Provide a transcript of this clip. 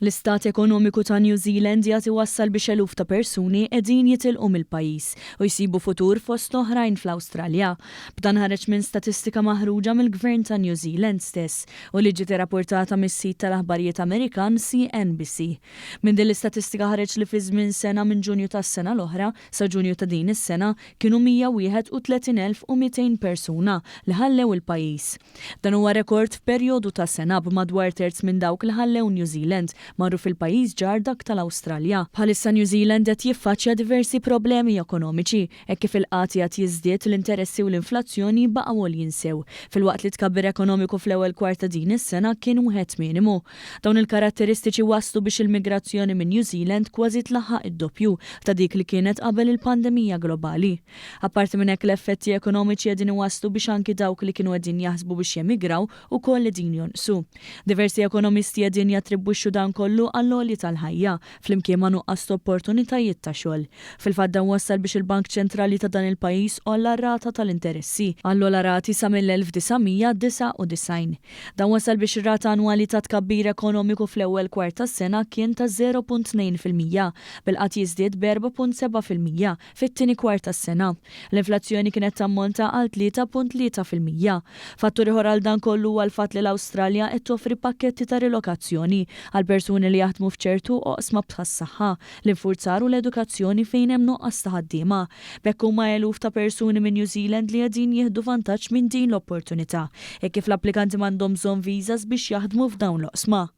L-istat ekonomiku ta' New Zealand qiegħed iwassal biex eluf ta' persuni qegħdin jitilqu mill-pajjiż u jsibu futur fost oħrajn fl-Awstralja. B'dan ħareġ minn statistika maħruġa mill-Gvern ta' New Zealand stess u li ġiet irrapportata mis-sit tal-aħbarijiet Amerikan CNBC. Minn din l-istatistika ħareġ li fi żmien sena minn Ġunju tas-sena l-oħra sa Ġunju ta' din is-sena kienu 131,200 persuna li ħallew il-pajjiż. Dan huwa rekord f'perjodu ta' sena b'madwar terz minn dawk li ħallew New Zealand marru fil-pajjiż ġar dak tal-Awstralja. Bħalissa New Zealand qed jiffaċċja diversi problemi ekonomiċi hekk kif il-qgħad qiegħed jiżdied, l-interessi u l-inflazzjoni baqgħu għoljin sew, filwaqt li t-tkabbir ekonomiku fl-ewwel kwart ta' din is-sena kien wieħed minimu. Dawn il-karatteristiċi wasslu biex il-migrazzjoni minn New Zealand kważi tlaħħaq id-doppju ta' dik li kienet qabel il-pandemija globali. Apparti minn hekk l-effetti ekonomiċi qegħdin iwasslu biex anki dawk li kienu qegħdin jaħsbu biex jemigraw ukoll qegħdin jonqsu. Diversi ekonomisti qegħdin jattribwixxu dan kollu għall-għoli tal-ħajja, flimkien ma' nuqqas ta' opportunitajiet ta' xogħol. Fil-fatt dan wassal biex il-Bank Ċentrali ta' dan il-pajjiż għolla r-rata tal-interessi għall-ogħla rati sa mill-1999. Dan wassal biex ir-rata annwali ta' tkabbir ekonomiku fl-ewwel kwart tas-sena kien ta' 0.2%, bil-qgħad jiżdied b'4.7%. Fit-tieni kwart tas-sena, l-inflazzjoni kienet tammonta għal 3.3%. Fattur ieħor għal dan kollu huwa l-fatt li l-Awstralja qed toffri pakketti ta' rilokazzjoni għal persuni li jaħdmu f'ċertu oqsma bħas-saħħa, l-infurzar u l-edukazzjoni fejn hemm nuqqas ta' ħaddiema. B'hekk huma eluf ta' persuni minn New Zealand li qegħdin jieħdu vantaġġ minn din l-opportunità, hekk kif l-applikanti m'għandhom bżonn visas biex jaħdmu f'dawn l-oqsma.